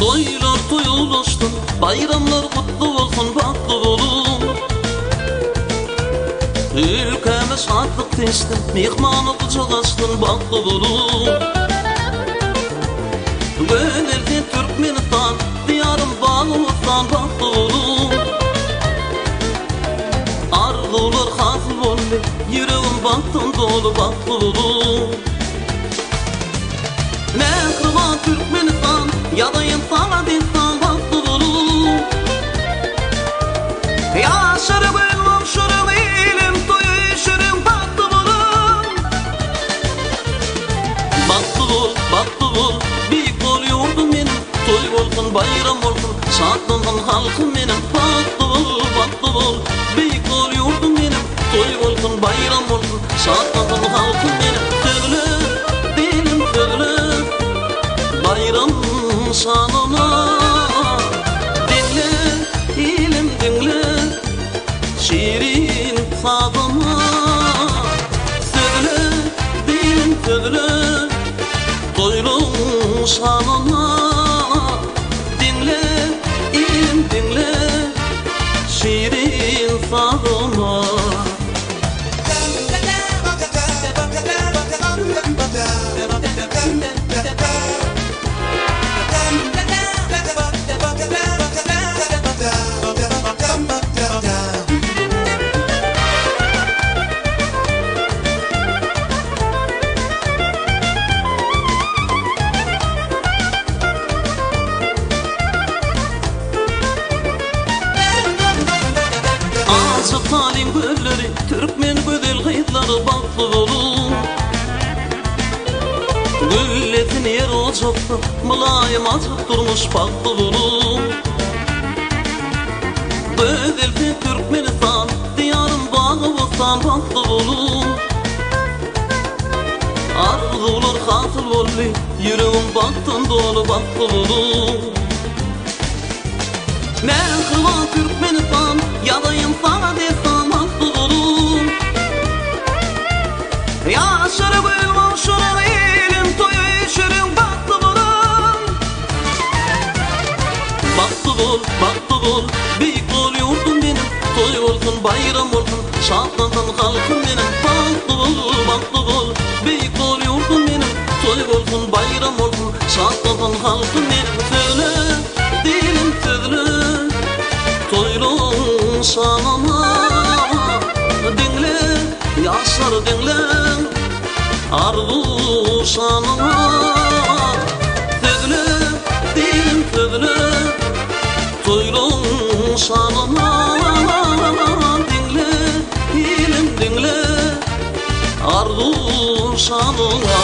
Toýlar toý ulaşsyn, baýramlar gutly bolsun, bagtly boluň. Ülkäme şatlyk seçsin, myhmana gujak açsyn, bagtly boluň. Gözel sen Türkmenistan, Diýarym bagy-bossan, bagtly boluň. Arzuwlar hasyl boldy, ýüregim bagtdan doly, bagtly boluň. Mähriban Türkmenistan, ýazaýyn saňa dessan, bagtly boluň. Ýaşar gün gowşuryň, ilim toýy şirin, bagtly boluň. Bagtly bol, bagtly bol, beýik bol ýurdum meniň, Toý bolsun, baýram bolsun, şatlansyn halkym meniň. Bagtly bol, bagtly bol, beýik bol ýurdum meniň, Toý bolsun, baýram bolsun, şatlansyn halkym meniň. Sözle, dilim sözle, baýram şanyna. Diňle, ilim diňle, şirin sazyma. Sözle, dilim sözle, Toýlaň şanyna. Diňle, ilim diňle, şirin sazyma. Ajy talyň gözleri, türkmen gözel gyzlary bagtly boluň. Güllesin ýer ojakda, mylaýym ajap durmuş bagtly boluň. Gözel sen Türkmenistan, Diýarym bagy-bossan bagtly boluň. Arzuwlar hasyl boldy, ýüregim bagtdan doly bagtly boluň. Mähriban Türkmenistan, ýazaýyn saňa dessan bagtly boluň. Ýaşar gül gowşurar ilim toýy şirin bagtly boluň. Bagtly bol, bagtly bol, beýik bol ýurdum meniň, Toý bolsun, baýram bolsun, şatlansyn halkym meniň. Bagtly bol, bagtly bol, beýik bol ýurdum meniň, Toý bolsun, baýram bolsun, şatlansyn halkym meniň. Sözle, dilim sözle, toýlaň şanyna. Diňle, ýaşlar diňläň, arzuw şanyna. Sözle, dilim sözle, toýlaň şanyna. Diňle, ilim diňle, arzuw şanyna.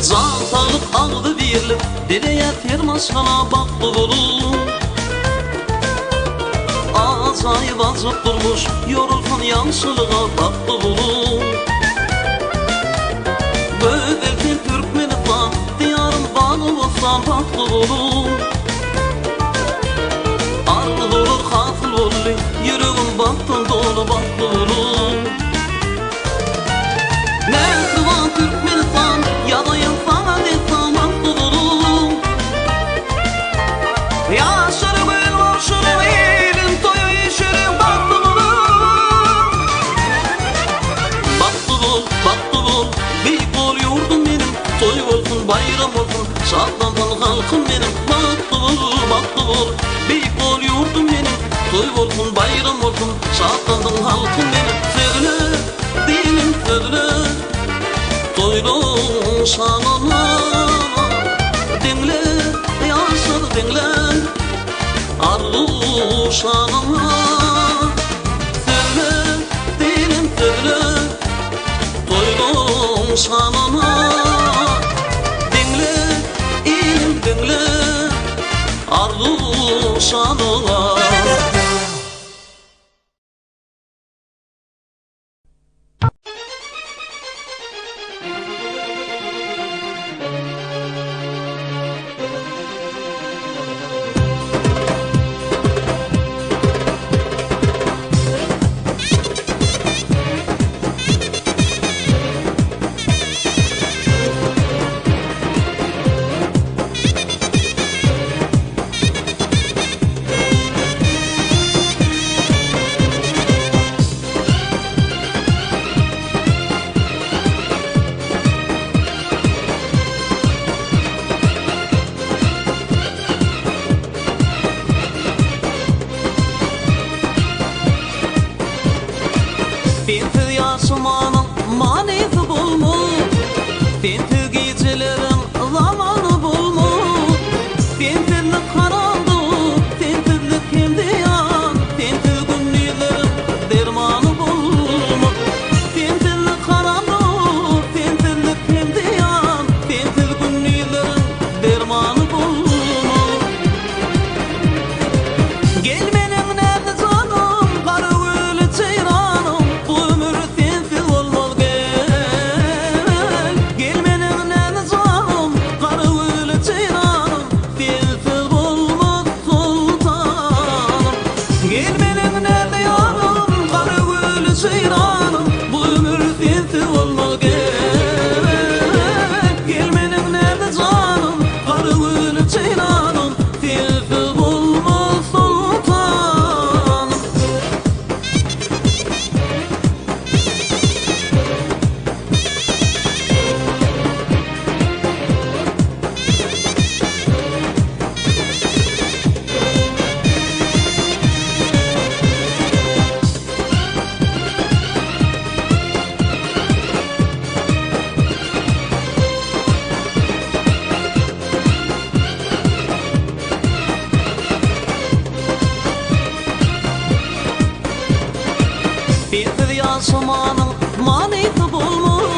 Jan saglyk agzybirlik dileýäs her maşgala bagtly boluň. Ajaýyp ajap durmuş ýorulsyn ýagşylyga bagtly boluň. Gözel sen Türkmenistan Diýarym bagy-bossan bagtly boluň. Arzuwlar hasyl boldy, ýüregim bagtdan doly bagtly boluň. Mähriban Türkmenistan, ýazaýyn saňa dessan bagtly boluň. Ýaşar gül bolşuny iliň toýy şirin bagtly boluň. Bagtly bol, bagtly bol, beýik bol ýurdum meniň, Toý bolsun, baýram bolsun, şatlansyn halkym meniň. Bagtly bol, bagtly bol, beýik bol ýurdum meniň, Toý bolsun, baýram bolsun, şatlansyn halkym meniň. Sözle, dilim sözle, toýlaň şanyna. Diňle, ýaşlar diňle, arzuw şanyna. Sözle, dilim sözle, Toýlaň şanyna. Diňle, ilim diňle, arzuw şanyna. ýaşamanyň manysy bolmaz,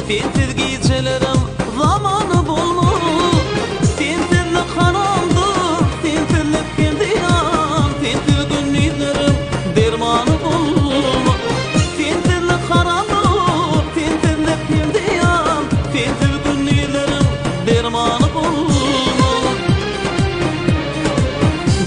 Sensiz gijeleriň zamany bolmaz. Sensizlik haramdyr, sensizlik hem zyýan, Sensiz gündizleriň dermany bolmaz. Sensizlik haramdyr, sensizlik hem zyýan, Sensiz gündizleriň dermany bolmaz.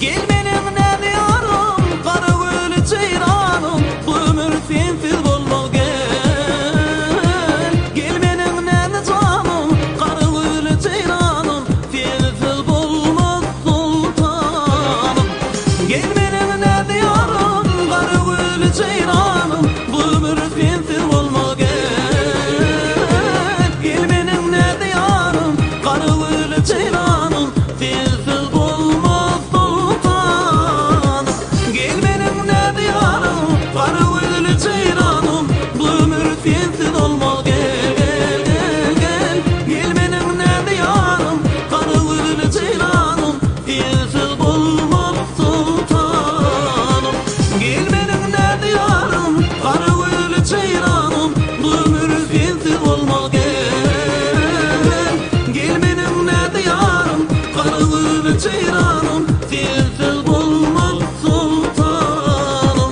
Gel meniň näz ýarym, gara gül jeýranym, Bu ömür sensiz bolmaz gel. Gel meniň näz janym, gara gül jeýranym, Sensiz bolmaz soltanym. Gel meniň näz ýarym, gara gül jeýranym, Bu ömür sensiz bolmaz gel. Gel meniň näz ýarym, gara gül jeýranym, Sensiz bolmaz soltanym. Gel meniň näz ýarym, gara gözli jeýranym, Bu ömür sensiz olmaz gel, gel, gel, gel. Gel meniň näz ýarym, gara gözli jeýranym, Sensiz bolmaz soltanym. Gel meniň näz ýarym, gara gözli jeýranym, Bu ömür sensiz olmaz gel. Gel meniň näz ýarym, gara gözli jeýranym, Sensiz bolmaz soltanym.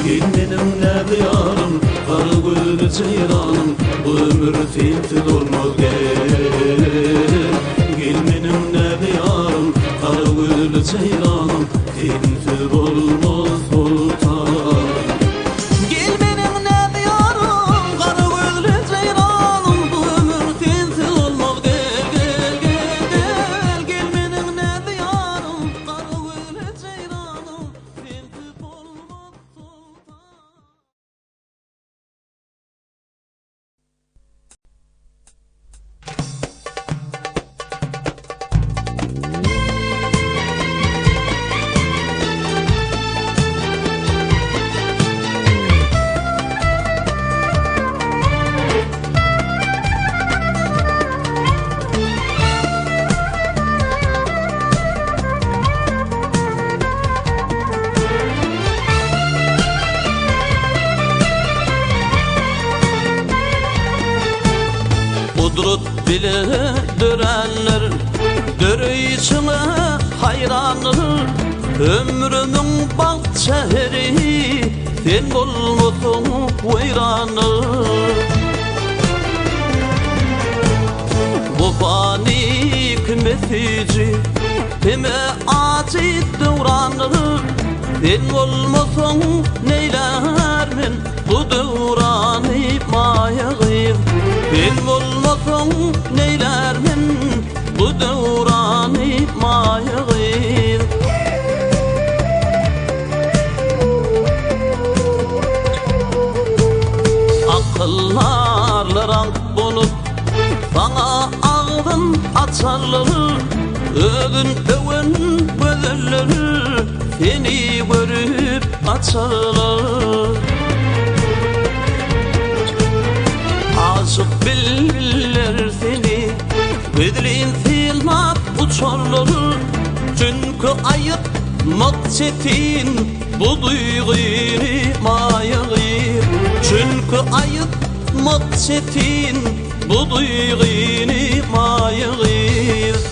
Gel meniň näz ýarym, gara gözli jeýranym, Bu ömür sensiz olmaz gel. Gel meniň näz ýarym, gara gözli jeýranym, Sensiz bolmaz soltanym. Gel meniň näz ýarym, gara gözli jeýranym, Bu ömür sensiz olmaz gel, gel, gel, gel. Gel meniň näz ýarym, gara gözli jeýranym, Sensiz bolmaz soltanym. Gudrat bile döränler Döreýşiňe haýrandyr Ömrümiň bagt şäheri Sen bolmasaň weýrandyr Bu pany kime süýji Kime ajy döwrandyr Sen bolmasaň neýlär men Bu döwrany maýa gyz Sen bolmasaň neýlär men Bu döwrany maýa gyz. Akyldarlar aňk bolup, saňa agzyn açarlar, Özün öwen gözeller seni görüp gaçarlar. Aşyk bilbiller seni gizlin synlap uçarlar, Çünki aýytmak çetin bu duýgyny maýa gyz. Çünki aýytmak çetin bu duýgyny maýa gyz.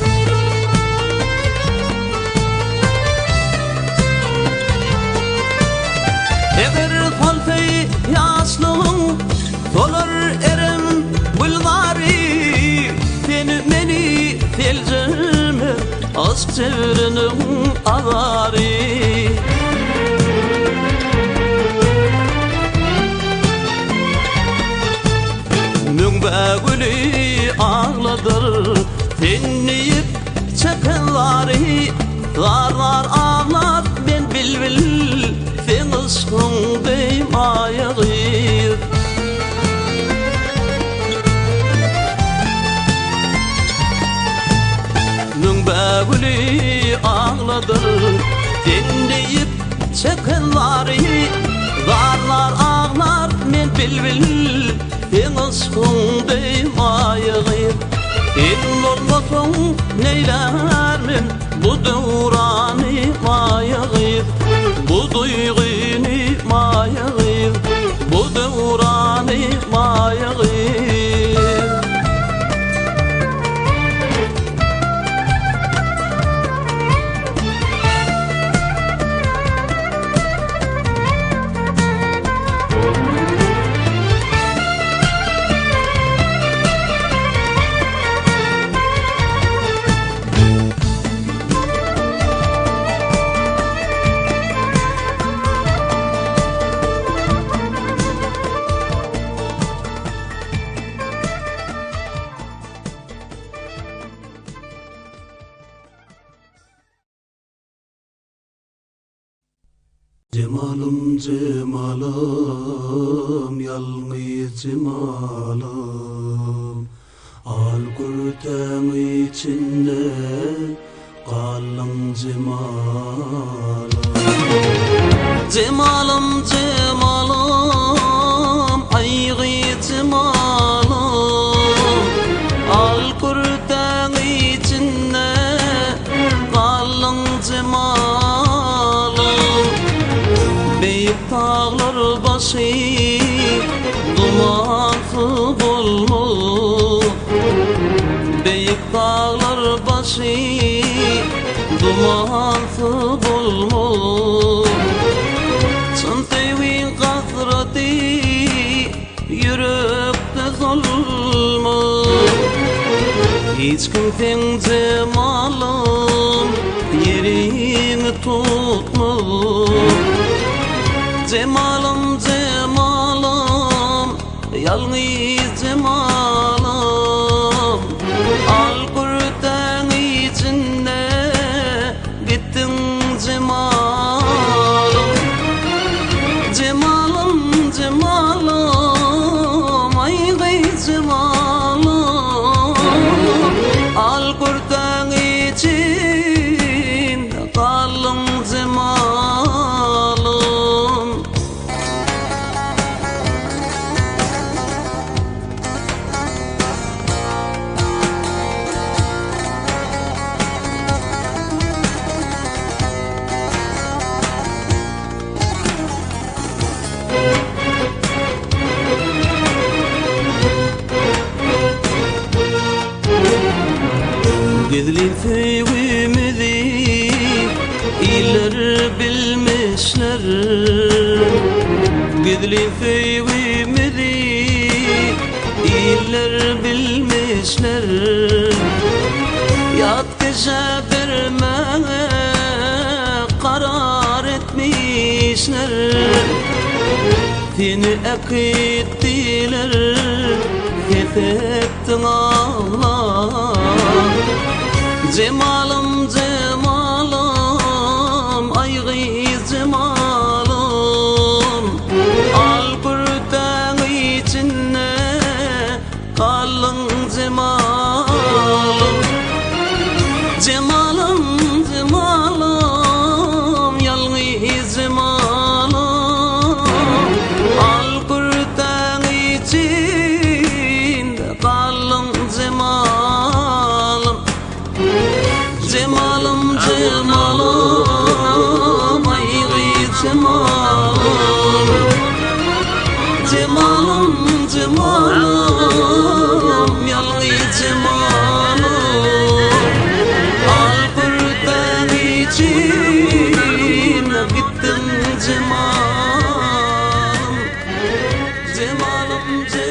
Eger solsaý ýaşlygyň Solar erem gülzary Seni meni seljermez Yşk jebriniň azary. Müňbägüli agladyr Sen diýip çeken zary Zar-zar aglar men bilbil Seň yşkyň deý maýa gyz. Müňbägüli agladyr Sen diýip çeken zary Zar-zar aglar men bilbil Seň yşkyň deý maýa gyz. Sen bolmasaň neýlär men Bu döwrany maýa gyz, Bu duýgyny maýa gyz, Jemalym jemalym ýalňyz jemalym Al kürtäň içinde galdyň jemalym. Jemalym jemalym aý gyz jemalym Al kürtäň içinde galdyň jemalym. Beýik daglar başy dumansyz bolmaz Beýik daglar başy dumansyz bolmaz Çyn söýgiň hasraty ýürekde solmaz Hiç kim seň jemalyň ýeriňi tutmaz Jemalym jemalym ýalňyz jemalym Al kürtäň içinde gitdiň jemalym Jemalym jemalym aý gyz jemalym Al kürtäň içinde galdyň jemalym. Gizlin söýgimizi iller bilmişler Gizlin söýgimizi iller bilmişler Ýat kişä bermäge karar etmişler Seni äkitdiler ses etdiň aglap Jemalym jemalym aý gyz jemalym Al kürtäň içinde galdyň jemalym Jemalym jemalym ýalňyz jemalym Al kürtäň içinde galdyň jemalym Jemalym jemalym aý gyz jemalym Jemalym jemalym ýalňyz jemalym Al kürtäň içinde gitdiň jemalym Jemalym jemalym.